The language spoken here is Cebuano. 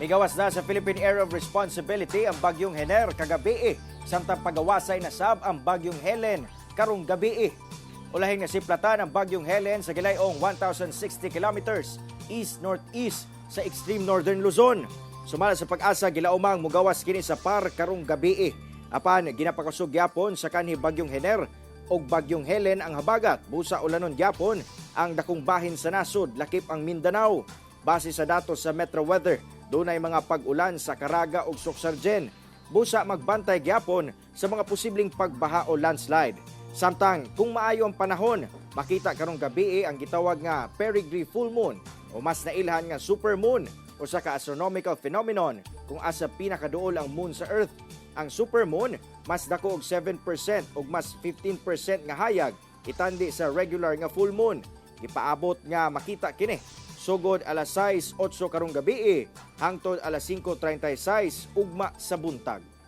Migawas na sa Philippine Area of Responsibility ang bagyong Hener kagabi, samtang pagawasay na sab ang bagyong Helen karong gabi. Ulahing nasiplatan ang bagyong Helen sa gilayong 1,060 kilometers east-northeast sa extreme northern Luzon. Sumala sa PAGASA, gilaumang mugawas kini sa PAR karong gabi. Apan ginapakusog gyapon sa kanhi bagyong Hener og bagyong Helen ang habagat, busa ulanon gyapon ang dakong bahin sa nasod, lakip ang Mindanao. Base sa datos sa Metro Weather, dunay mga pag-ulan sa Caraga ug Soccsksargen. Busa magbantay gyapon sa mga posibleng pagbaha o landslide. Samtang kung maayo ang panahon, makita karong gabi ang gitawag nga perigee full moon o mas nailhan nga supermoon, usa ka astronomical phenomenon kung asa pinakaduol ang moon sa Earth. Ang supermoon mas dako og 7% ug mas 15% nga hayag itandi sa regular nga full moon. Gipaabot nga makita kini sugod alas 6:08 karong gabi hangtod alas 5:36 ugma sa buntag.